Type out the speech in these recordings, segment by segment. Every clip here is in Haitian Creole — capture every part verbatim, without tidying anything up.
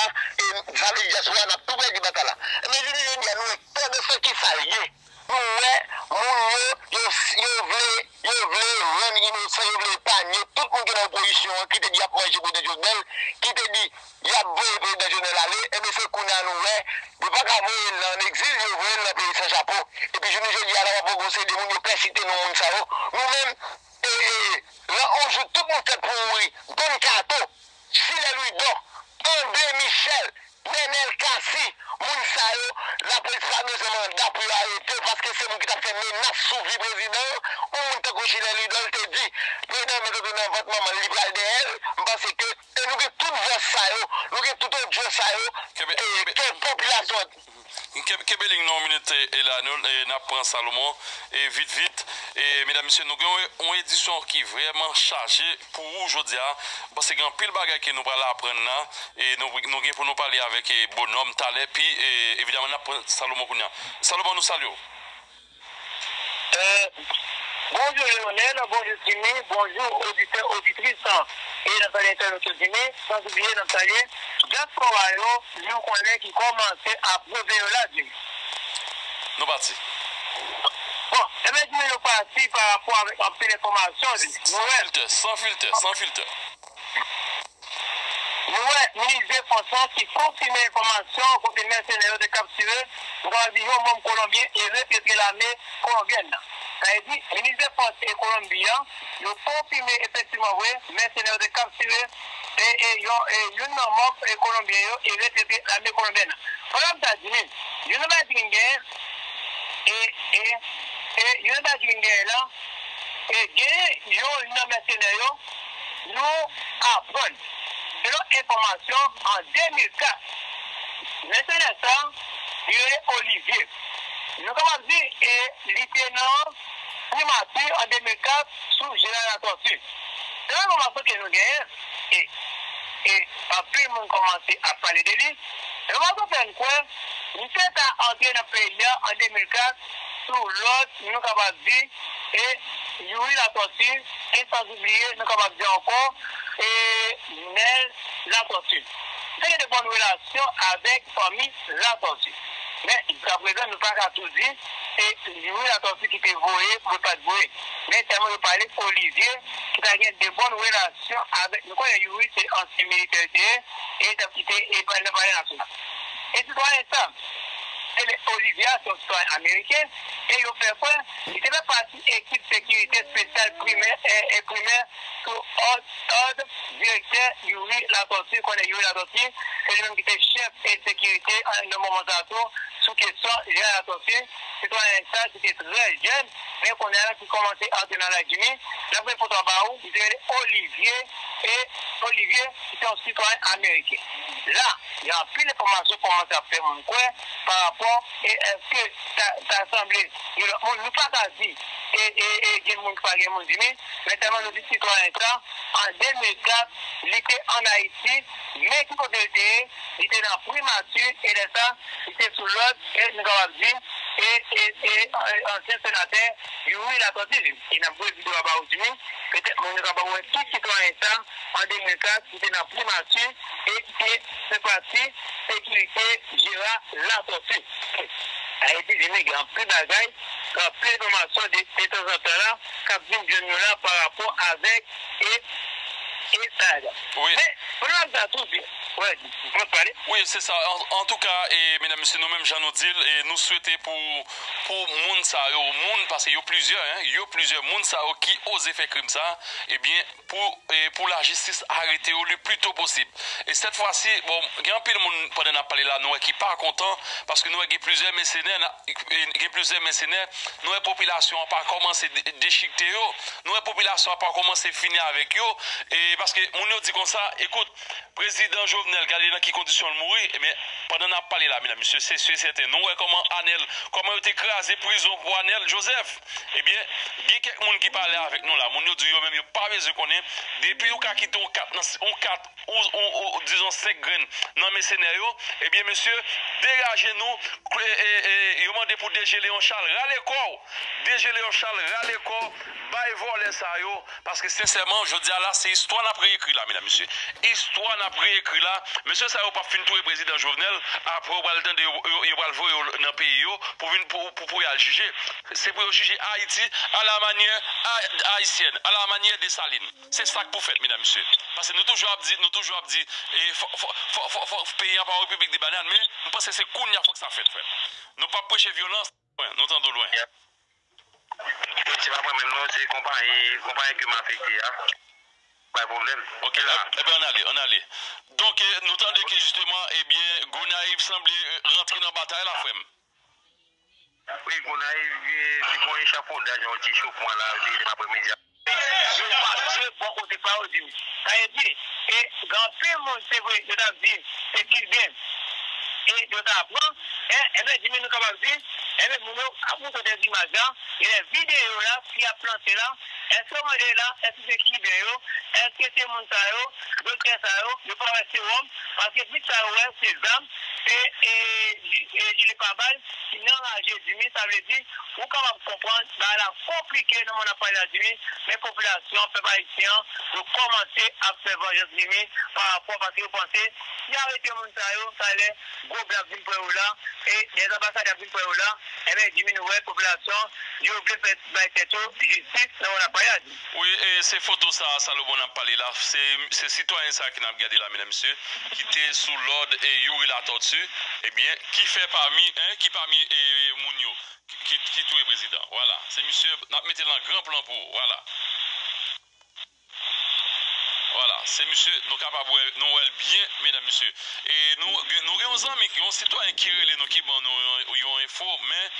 E sa vle di dyaspora, n ap tou pèdi batay la. Men jounen jodi a, nou wè kè de fè ki sa l ye. Nou wè moun yo, yo, yo vle, yo vle rann inosan, yo vle epanye tout moun ki nan opozisyon an, ki te di y ap manje prezidan Jovenel, ki te di y ap voye prezidan Jovenel ale, enben se kounye a nou wè, yo pa ka voye l nan egzil, yo voye l nan peyi san chapo. Epi jounen jodi a la, w ap wè gon seri de moun, yo pèsite non moun sa yo. Nou menm, e, e, lan on jou, tout moun fèt pou mouri. Don Kato, Silè Lwidò, André Michel, Nenel Cassy, moun sa yo, lapolis pa bezwen manda pou yo arete yo, paske se moun ki t ap fè menas sou vi prezidan an. Yon moun tankou Silè Lwidò, l te di, prezidan an mete nan vant manman l, li pral dèyè l. M panse ke, e nou gen tout vwa sa yo, nou gen tout odyo sa yo, Kenbe, e, kenbe. Ke popilasyon an Kenbe, kenbe liy nan yon minit, e, e la, nou, e, n ap pran Salomon, e, vit, vit. E, medam, mesye, nou gen yon, yon edisyon ki vrèman chaje pou ou jodi a. M panse gen anpil bagay ke nou pral aprann la, e nou, nou gen pou nou pale avèk, e, Bonòm talè, pi, e, evidaman, n ap pran Salomon kounye a. Salomon, nou salye w. Euh, bonjou Leonel, bonjou Jimmy, bonjou oditè, oditris, e n ap salye entènot yo Jimmy, san oubliye n ap salye dyaspora yo, nou konnen ki kòmanse ap reve yo la Jimmy. Nou pati. Bon, ebyen Jimmy nou pati pa rapò avèk anpil enfòmasyon Jimmy. Nou wè. San filtè, san filtè, san filtè. Nou wè minis defans lan ki konfime enfòmasyon kote mèsenè yo te kaptire, nou ka di yon manm kolonbyen e retrete lame kolonbyèn nan. Sa vle di, minis defans e Kolonbi an, yo konfime efektivman vre, mèsenè yo te kaptire e, e, yon, e youn nan manm e kolonbyen yo e retrete lame kolonbyèn nan. Pandan m ta di, youn nan bagay ki vin genyen, e, e, e youn nan bagay ki vin genyen la, e gen youn nan mèsenè yo, nou aprann, selon enfòmasyon, an de mil kat, mèsenè sa, li rele Olivier. Nou kapab di, e li te nan primati an de mil kat sou Jeneral Latortue. Selon enfòmasyon ke nou genyen, e, e anpil moun kòmanse ap pale de li, enfòmasyon fè n kwè, misye ta antre nan peyi a an de mil kat sou lòd, nou kapab di, e Youri Latortue, e san oubliye, nou kapab di ankò, e Nèl Latortue. Te gen de bòn relasyon avèk fanmi Latortue. Men, jiskaprezan, nou pa ka tou di se Youri Latortue ki te voye pou yo pa t voye. Men sèlman yo pale Olivier, ki ta gen de bòn relasyon avèk, nou konnen Youri se ansyen militè li te ye, e li t ap kite e pale nan Palè Nasyonal. E sitwayen sa, se le Olivier, se yon sitwayen ameriken, e yo fè kwè li te fè pati ekip sekirite espesyal primè, e, e primè sou òd, òd direktè Youri Latortue. Konnen Youri Latortue, se li menm ki te chèf e sekirite an, nan moman sa a tou, sou kesyon Jeneral Latortue, sitwayen sa ki te trè jèn, men kounye a la ki kòmanse antre nan laj li. N ap gen foto a ba ou, li te rele Olivier, e Olivier, se yon sitwayen ameriken. La, gen anpil enfòmasyon kòmanse ap fè moun kwè pa rapò, e èske sa, sa sanble gen lòt moun, nou pa ka di, e, e, e gen moun ki pa gen moun di, men, men sèlman nou di sitwayen sa, an de mil kat, li te ann Ayiti, men ki kote l te ye, li te nan primati, e lè sa, li te sou lòd, e nou kapab di, e, e, e, e ansyen senatè Youri Latortue. E n ap voye videyo a ba ou, Jimmy, petèt moun yo kapab wè ki sitwayen sa, an de mil kat, ki te nan primati, e ki te fè pati sekirite Jeneral Latortue. Ayiti, Jimmy, gen anpil bagay, gen anpil enfòmasyon de, detanzantan la, k ap vin jwenn nou la pa rapò avèk, e, e sa a. Wi. Men, pandan n ap da tou, wè, mwen pale. Wi, se sa. An, antouka, e, medam, mesye, nou menm, jan nou di l, e nou swete pou, pou moun sa yo, moun, paske yo plizyè, en, yo plizyè, moun sa yo ki oze fè krim sa, ebyen, pou, e, pou lajistis arete yo le pli to posib. E sèt fwa si, bon, gen anpil moun, pandan n ap pale la, nou wè ki pa kontan, paske nou wè gen plizyè mèsenè, na, e, gen plizyè mèsenè, nou wè popilasyon an pa kòmanse de-, dechikte yo, nou wè popilasyon an pa kòmanse fini avèk yo, e paske moun yo di konsa, ekout, prezidan Jovenel, gade nan ki kondisyon l mouri, ebyen, pandan n ap pale la, medam, mesye, se si e sèten, nou wè kòman Anèl, kòman yo te kraze prizon pou Anèl Joseph. Ebyen, gen kèk moun ki pale avèk nou la. Moun yo di yo menm yo pa bezwen konnen. Depi ou ka kite yon kat nan, yon kat, ou, ou, ou, dizon senk grenn nan mèsenè yo, ebyen, mesye, degaje nou. Kle-, e, e, yo mande pou D G Léon Charles rale kò w. D G Léon Charles rale kò w. Bay vòlè sa yo. Paske, sensèman, jodi a la, se istwa n ap reyekri la, medam, mesye. Istwa n ap reyekri la. Mesye sa yo p ap fin touye prezidan Jovenel, apre w pral tande yo, yo, yo pral voye yo nan peyi yo pou vin pou, pou, pou y al jije. Se pou yo jije Ayiti à la manière a- haïtienne, à la manière Dessalines. Se sa k pou fèt, medam, mesye. Paske nou toujou ap di, nou toujou ap di, e, fò, fò, fò, fò, fò, peyi an pa yon repiblik de banàn, men m panse se kounye a fòk sa fèt, frè m. Nou p ap preche vyolans, nou tande w lwen. Yep. Se pa mwen menm non, se konpayi, konpayi ke m afekte a. Pa gen pwoblèm. Ok, la. Ebyen, ann ale, ann ale. Donk, eh, nou tande ke jisteman, ebyen, Gonayiv sanble, eh, rantre nan batay la, frè m. Wi, Gonayiv, eh, se gon echafodaj, yon ti chofman la, demen aprèmidi a. Yo pa jwe bò kote pa yo, Jimmy. Sa vle di, e gen anpil moun, se vre, yo t ap di, se Kiben. E yo ta pran, e, enben, Jimmy, nou kapab di, enben, moun yo ap montre de imaj la, gen de videyo la, ki ap plante la, èske yo mande la, èske se Kiben yo, èske se moun sa yo, doktè sa yo, yo pa wè sewòm, paske tout sa yo wè, se zam, se, e, ji-, e, jile pabal, ki nan raje, Jimmy, sa vle di, ou kapab konprann, bagay la konplike nan mond ap pale la, Jimmy, men popilasyon, pèp ayisyen an, yo kòmanse ap fè vanjans, Jimmy, pa rapò, paske yo panse, si yo arete moun sa yo, talè, gwo blag vin pran yo la, e lè anbasadè ap vin pran yo la, enben, Jimmy, nou wè popilasyon, yo vle fè bay tèt yo jistis nan mond ap pale la, Jimmy. Wi, e se foto sa, Salomon ap pale la, se, se sitwayen sa ki n ap gade la, medam, mesye, ki te sou lòd e Youri Latortue, ebyen, ki fè pami, en, ki pami, e, moun yo, ki, ki, ki touye prezidan. Vwala, se misye, n ap mete l an gran plan pou ou, vwala. Vwala, se misye, nou kapab wè, nou wè l byen, medam, mesye. E nou, nou gen yon zanmi, yon sitwayen ki rele nou, ki ban nou yon, yon enfo, men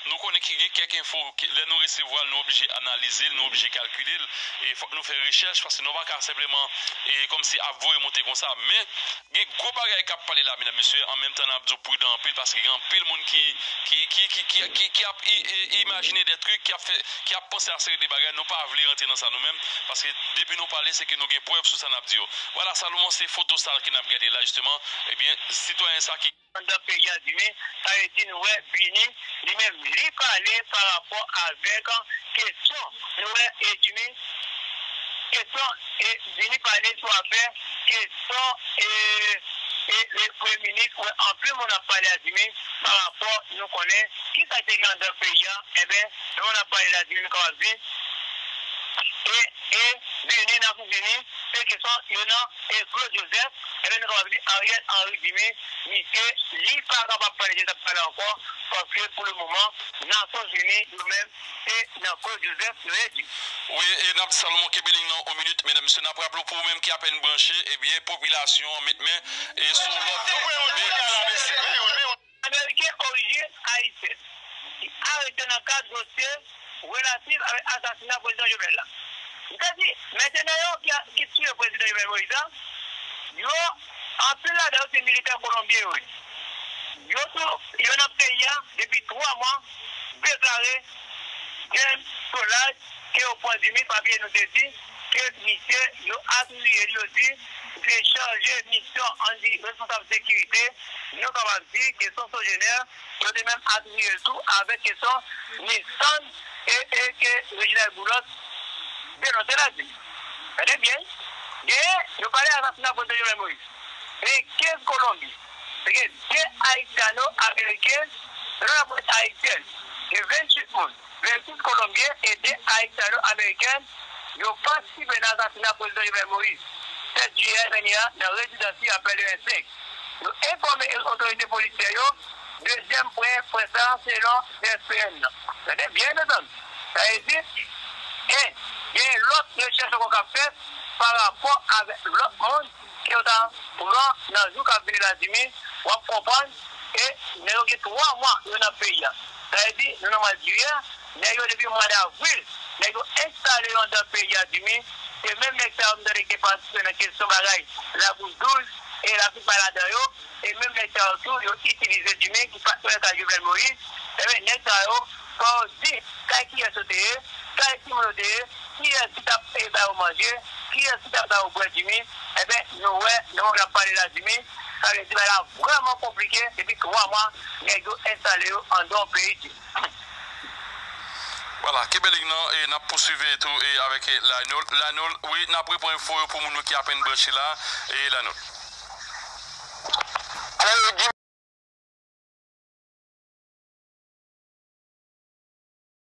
nou konnen ki gen kèk enfo, ki, lè nou resevwa l, nou oblije analize l, nou oblije kalkile l, e fòk nou fè rechèch, paske nou pa ka senpleman, e kòmsi ap voye monte konsa, men gen gwo bagay k ap pale la, medam, mesye, an menm tan n ap di w pridan anpil, paske gen anpil moun ki, ki, ki, ki, ki, ki, ki ap i-, e, imajine de trik, ki ap fè, ki ap panse a seri de bagay, nou pa vle rantre nan sa nou menm, paske depi nou pale, se ke nou gen prèv sou sa n ap di yo. Vwala, Salomon, se foto sa ke n ap gade la, jisteman, ebyen, sitwayen sa ki anndan peyi a, Jimmy, sa vle di nou wè Bini, li menm, li pale pa rapò avèk kesyon, nou wè, e Jimmy, kesyon, e Bini pale sou afè kesyon, e, e, e premye minis, wè anpil moun ap pale a Jimmy, pa rapò, nou konnen, ki sa ki te gen anndan peyi a, enben, lè moun ap pale la Jimmy, nou kapab di, e, e Bini, Nasyonzini, se kesyon yo nan, e Claude Joseph, enben, nou kapab di Ariel Henry Jimmy, misye, li pa kapab pale de sa pale ankò, paske pou le moman, Nasyonzini, yo menm, se nan Claude Joseph, yo ye di. Wi, e n ap di Salomon kenbe liy nan yon minit, medam, mesye, n ap raple w pou ou menm ki apèn branche, ebyen, popilasyon an met men, e sou lòd, men, Ameriken orijin ayisyèn ki arete nan kad dosye relatif avèk asasina prezidan Jovenel la. M te di, mèsenè yo ki, ki tiye prezidan Jovenel Moïse la, yo, anpil ladan yo se militè kolonbyen yo ye. Yo tou, yo nan peyi a depi twa mwa, deklare James Solages, ke yo pran Jimmy, pa bliye nou te di ke misye, yo atribiye li, yo di, li te chaje misyon, ann di, responsab sekirite, nou kapab di kesyon Sogener, yo te menm atribiye l tou avèk kesyon Nissan e, e ke Reginald Boulos denonse la di. Tande byen, genyen, yo pale asasina prezidan Jovenel Moïse. Gen kenz Kolonbi. Se gen de Ayisyano-Ameriken, selon laprès ayisyèn, gen venntuit moun, vennsis Kolonbyen e de Ayisyano-Ameriken, yo patisipe nan asasina prezidan Jovenel Moïse, sèt jiyè dènye a, nan rezidans li a Pè Levensenk. Yo enfòme otorite polisyè yo, dezyèm pwen, pwen sa, selon C S P N nan. Tande byen, mezanmi. Sa vle di, en, gen lòt rechèch ankò k ap fèt pa rapò avèk lòt moun ke yo ta pran nan jou k ap vini la, Jimmy, w ap konprann, e nèg yo gen twa mwa yo nan peyi a. Sa vle di, nou nan mwa jiyè, nèg yo depi mwa davril, nèg yo enstale yo anndan peyi a, Jimmy, se menm nèg sa yo m tande ki te patisipe nan kesyon bagay Labous Douz e Lafrik pa ladan yo, e menm nèg sa yo tou, yo itilize Jimmy ki patnè kay Jovenel Moïse, enben, nèg sa yo, fò yo di kay kiyès yo te ye, kay ki moun yo te ye, kiyès ki t ap, e, ba yo manje, kiyès ki t ap ba yo bwè, Jimmy, enben, nou wè, nan moman n ap pale la, Jimmy, sa vle di bagay la vrèman konplike, depi twa mwa, nèg yo enstale yo anndan yon peyi, Jimmy. Vwala, kenbe liy nan, e n ap pouswive tou, e avèk, e, Lanol. Lanol, wi, n ap repran enfo yo pou moun yo ki apèn branche la, e Lanol.